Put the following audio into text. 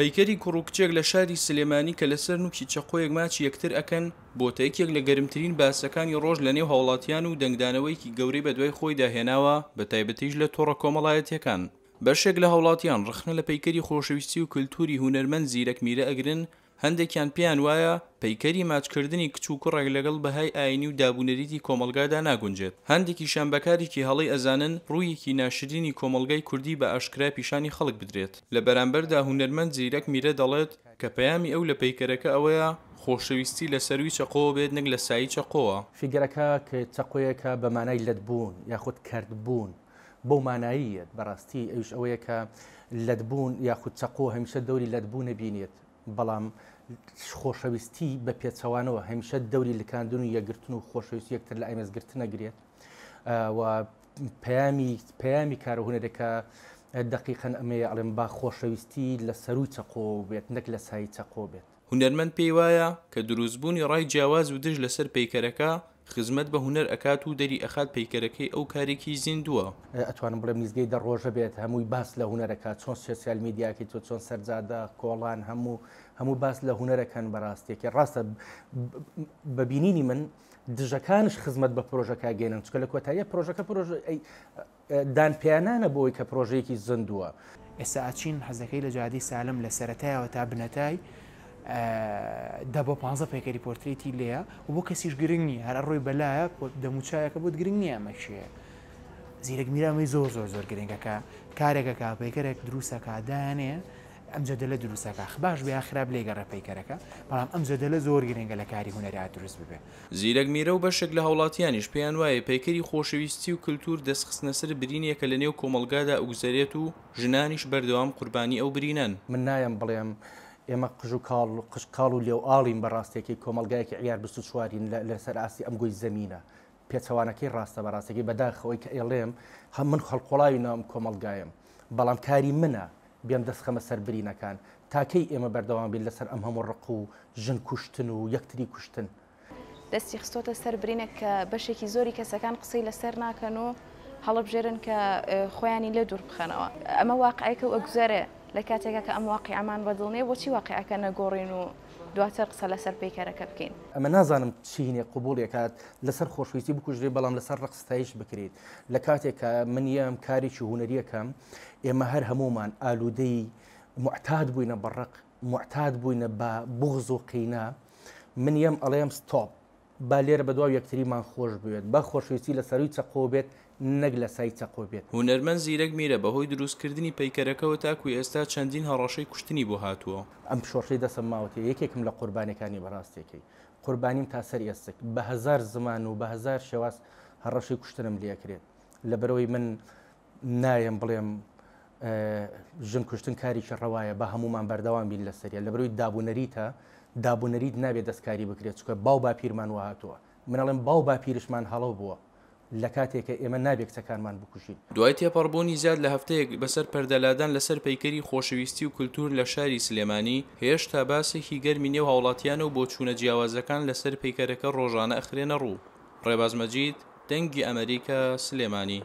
پەیکەری کوڕ و کچێک لە شاری سلێمانی کە لەسەر نوکی چەقۆیەک ماچی یەکتر ئەکەن، بۆتە یەکێک لە گەرمترین باسەکانی ڕۆژ لەنێو هاوڵاتیان و دەنگدانەوەیەکی گەورەی بەدوای خۆیدا هێناوە، بەتایبەتیش لە تۆڕە کۆمەڵایەتییەکان. بەشێک لە هاوڵاتیان ڕەخنە لە پەیکەری خۆشەویستی و کلتوری هونەرمەند زیرەک میرە ئەگرن، هەندێکیان پێیان وایە پەیکەری ماچکردنی کچ و کوڕێک لەگەڵ بەهای ئایینی و دابونەریتی کۆمەڵگادا ناگونجێت، هەندێکیشیان بە کارێکی هەڵەی ئەزانن ڕوویەکی ناشرینی کۆمەڵگای کوردی بە ئاشکرا پیشانی خەڵک بدرێت. لە بەرامبەردا هونەرمەند زیرەک میرە دەڵێت کە پەیامی ئەو لە پەیکەرەکە ئەوەیە خۆشەویستی لە سەرووی چەقۆوە بێت نەک لە سایەی چەقۆوە. فیگەرەکە کە چەقۆیەکە بە مانای لەتبوون یاخود کەرتبوون بەو مانایی یەت بەڕاستی ئەویش ئەوەیە کە لەتبوون یاخود چەقۆ هەمیشە دەوری لەتبوون ئەبینێت بەڵام خۆشەویستی بە پێچەوانەوە هەمیشە دەوری لکاندن و یەکگرتن و خۆشەویستی یەکتر لە ئامێزگرتن ئەگرێت و پەیامی پەیامی کارە هونەرەکە دەقیقەن ئەمەیە ئەڵێم با خۆشەویستی لە سەرووی چەقۆ بێت نەک لە سای چەقۆ بێت. هونەرمەند پێی وایە کە دروستبوونی ڕای جیاواز و دژ لەسەر پەیکەرەکە خزمەت بە هونەر ئەکات و دەری ئەخات پەیکەرەکەی ئەو کارێکی زیندووە. ئەتوانم بڵێم نیزگەی دە ڕۆژە بێت هەمووی باس لە هونەرەکە چۆن سۆسیال میدیاکەی تۆ چۆن سەرجادە کۆڵان هەموو هەموو باس لە هونەرەکەن بەڕاستێکی ڕاستە بە بینینی من دژەکانش خزمەت بە پرۆژەکە گەێنن چکە لە کۆتاییە پرۆژەکە پرۆژە دانپیانانە بۆی کە پرۆژەیەکی زیندووە. ئێستا ئەچین حەزەکەی لە جادەی سالم لە سەرەتایەوە تا بنەتای دە بۆ پانزە پەیکەری پۆرترێتی لێیە و بۆ کەسیش گرنگ نییە هەر ئەڕۆی بەلایە دەموچاوێکە بۆت گرنگ نییە ئەمە کێیە زیرەک میرە ئەمەی زۆر زۆر زۆر گرنگە کە کارێکەکە پەیکەرێک دروستەکە دایانێ ئەم جەدەلە دروستەکە باش بێ یا خراپ لێگەڕێ پەیکەرەکە بەڵام ئەم جەدەلە زۆر گرنگە لە کاری هونەریا دروست ببێ. زیرەک میرە و بەشێک لە هاوڵاتیانیش پێیان وایە پەیکەری خۆشەویستی و کلتور دەستخستنەسەر برینێکە لە نێو کۆمەڵگادا ئەگوزەرێت و ژنانیش بەردەوام قوربانی ئەو برینەن. من نایەم بڵێم ئێمە قژ و کاڵ قژ کاڵ و لێو ئاڵین بە ڕاستیەکەی کۆمەڵگایەکی عیار 24 ین لەسەر ئاستی ئەم گۆی زەمینە پێچەوانەکەی ڕاستە بە ڕاستەکەی بەداخەوەی کە ئێڵێم هەم من خەڵقۆڵاوی ناو ئەم کۆمەڵگایم بەڵام کاری منە بێم دەست خەمە سەر برینەکان تا کەی ئێمە بەردەوام بین لەسەر ئەم هەموو ڕق و ژن کوشتن و یەکتری کوشتن. دەستی خستۆتە سەر برینێک کە بەشێکی زۆری کەسەکان قسەی لەسەر ناکەن و هەڵبژێرن کە خۆیانی لێ دوور بخەنەوە. ئەمە واقعێکە و ئەگوزەرێ، لە کاتێکا کە ئەم واقیعەمان بەدڵ نییە بۆچی واقیعەکە نەگۆڕین و دواتر قسە لەسەر پەیکەرەکە بکەین؟ ئەمە نازانم چینێ قبوڵی ئەکات لەسەر خۆشەویستی بکوژرێ بەڵام لەسەر ڕق ستایش بکرێت لە کاتێک کە من یەم کارێکی هونەریەکەم ئێمە هەر هەموومان ئالوودەی معتاد بووینە بە ڕق معتاد بووینە بە بوغز و قینە من یەم ئەڵێم ستۆپ با لێرە بەدواو یەکتریمان خۆش بوێت با خۆشەویستی لە سەرووی چەقۆ بێت نەک لە سای چەقۆ بێت. هونەرمەند زیرەک میرە بەهۆی دروستکردنی پەیکەرەکەوە تاکو ئێستا چەندین هەڕەشەی کوشتنی بۆ هاتووە. ئەم شۆڕشەی دەستم ماوەتێ یەکێکم لە قوربانیەکانی بەڕاستێکەی قوربانیم تا سەر ئێسک بە هەزار زمان و بە هەزار شێواز هەڕەشەی کوشتنم لێکرێت لەبەرئەوەی من نایەم بڵێم ژن کوشتن کارێکی ڕەوایە با هەمومان بەردەوام بین لەسەریە لەبەرئەوەی دابونەریتە دابونەریت نابێت دەستکاری بکرێت چونکە باو باپیرمان وهاتووە من ئەڵێم باو باپیرشمان هەڵە بووە لە کاتێکە ئێمە نابێ کچەکانمان بکوژین. دوای تێپەڕبوونی زیاد لە هەفتەیەک بەسەر پەردەلادان لەسەر پەیکەری خۆشەویستی و کلتور لە شاری سلێمانی، هێشتا باسێکی گەرمی نێو هاوڵاتیانە و بۆچوونە جیاوازەکان لەسەر پەیکەرەکە ڕۆژانە ئەخرێنە ڕوو. ڕێباز مەجید، دەنگی ئەمەریکا، سلێمانی.